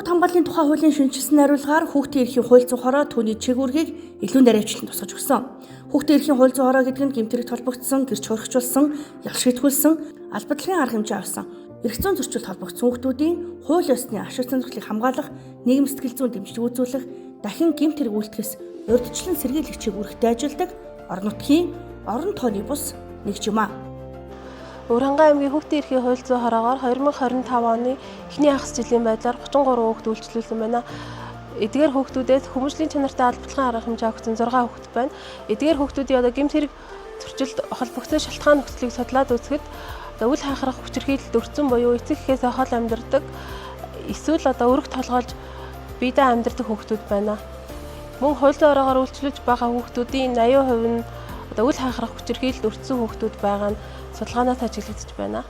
Хүүхд хамгааллын тухай хуулийн шинэчилсэн найруулгаар хүүхдийн эрхийн хууль зүйн хороо түүний чиг үүргийг илүү наривчлан тусгаж өгсөн. Хүүхдийн эрхийн хууль зүйн хороо гэдэг нь гэмт хэрэгт холбогдсон, гэрч хөрөгчүүлсэн, ял шийтгүүлсэн, албадлагын арга хэмжээ авсан, эрх зүйн зөрчилд холбогдсон хүүхдүүдийн хууль ёсны ашиг сонирхлыг хамгаалах, нийгэм сэтгэл зүйн дэмжлэг үзүүлэх, дахин гэмт хэрэг үйлдэхээс урьдчилан сэргийлэх чиг үүрэгтэй ажилладаг орон нутгийн орон тооны бус нэгж юм а. Өвөрхангай аймгийн хүүхдийн эрхийн хууль зүйн хороогоор 2025 оны эхний хагас жилийн байдлаар 33 хүүхд үйлчлүүлсэн байна. Эдгээр хүүхдүүдээс хүмүүжлийн чанартай албадлагын арга хэмжээ өгсөн 6 хүүхд байна. Эдгээр хүүхдүүдийн одоо гэмт хэрэг зөрчилд холбогдсон шалтгаан нөхцөлийг судлаад үзэхэд одоо үл хайхрах хүчирхийлэлд өртсөн буюу эцэг эхээсээ хол амьдардаг эсвэл одоо өрх толгойлж биедээ амьдардаг хүүхдүүд байна. Мөн хууль зүйн хороогоор үйлчлүүлж байгаа хүүхдүүдийн 80% нь одоо үл хайхрах хүчирхийлэлд өртсөн хүүхдүүд байгаа нь судалгаанаас ажиглагдаж байна.